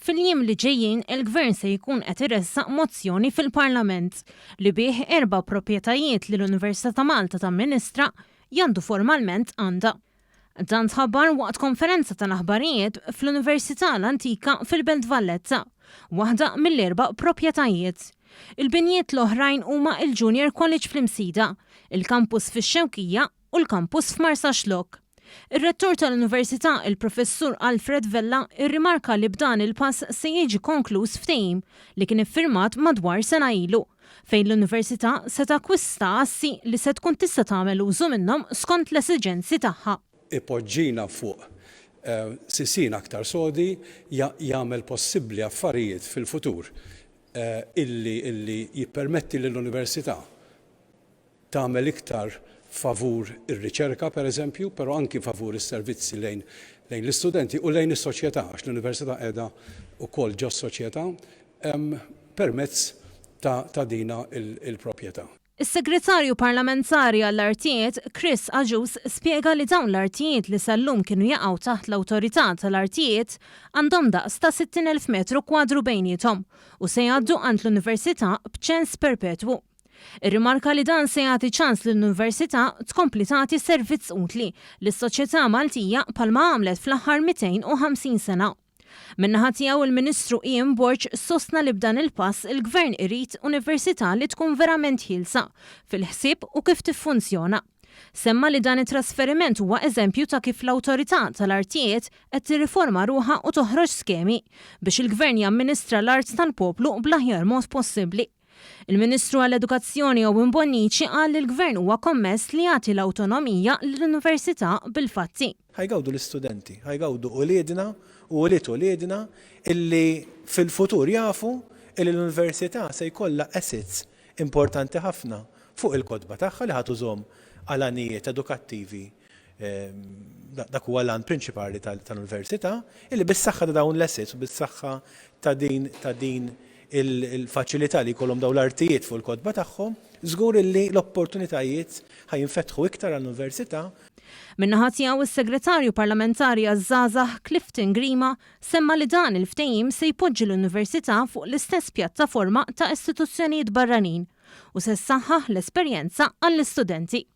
Fil-jiem li ġejjin il-Gvern se jkun qed iressaq mozzjoni fil-Parlament li bih erba' proprjetajiet li l-Università ta' Malta tamministra jgħaddu formalment għandha. Dan tħabbar waqt konferenza tal-aħbarijiet fl-Università l-Antika fil-Belt Valletta, waħda mill-erba' proprjetajiet. Il-binjiet l-oħrajn huma l-Junior College fl-Imsida, il-Campus fix-Xewkija u l-Campus f'Marsaxlokk. Ir-Rettur tal-Università, il-Professur Alfred Vella, irrimarka li b'dan il-pass se jiġi konkluż ftehim li kien iffirmat madwar sena ilu, fejn l-Università se takkwista assi li se tkun tista' tagħmel użu minnhom skont l-esiġenzi tagħha. Ipoġġina fuq sisien aktar sodi, jagħmel possibbli affarijiet fil-futur illi jippermetti lill-Università tagħmel iktar favur ir-riċerka, per eżempju, però anki favur is-servizzi lejn lejn l-istudenti u lejn is-soċjetà, għax l-università qiegħda wkoll ġos-soċjetà, permezz ta' ta' dina il-proprjetà. Is-Segretarju Parlamentari għall-Artijiet, Chris Agius, spjega li dawn l-artijiet li sal-lum kienu jaqgħu taħt l-Awtorità tal-Artijiet għandhom daqs ta' 60,000 metru kwadru bejniethom u se jgħaddu għand l-Università b'ċens perpetwu. Irrimarka li dan se jagħti ċans lill-Università tkompli tagħti servizz utli lis-soċjetà Maltija bħalma għamlet fl-aħħar 250 sena. Min-naħa tiegħu il-Ministru Ian Borg sostna li b'dan il-pass il-Gvern irid Università li tkun verament ħielsa fil-ħsieb u kif tiffunzjona. Semma li dan it-trasferiment huwa eżempju ta' kif l-Awtorità tal-Artijiet qed tirriforma ruħha u toħroġ skemi biex il-Gvern jamministra l-art tal-poplu bl-aħjar mod possibbli. Il-Ministru għall-Edukazzjoni Owen Bonnici qal li l-Gvern huwa kommess li jagħti l-awtonomija lill-Università bil-fatti. Ħa jgawdu l-istudenti, ħa jgawdu uliedna u ulied uliedna illi fil-futur jafu illi l-Università se jkollha assets importanti ħafna fuq il-kotba tagħha li ħa tużhom għal għanijiet edukattivi dak huwa l-għan prinċipali tal-università, illi bis-saħħa ta' dawn l-assets u bis-saħħa ta' din ta' din il-faċilità li jkollhom dawn l-artijiet fuq il-kotba tagħhom, żgur illi l-opportunitajiet ħa jinfetħu iktar għall-università. Min-naħa tiegħu s-Segretarju Parlamentari għaż-Żgħażagħ Clifton Grima semma li dan il-ftehim se jpoġġi l-Università fuq l-istess pjattaforma ta' istituzzjonijiet barranin u se ssaħħaħ l-esperjenza għall-istudenti.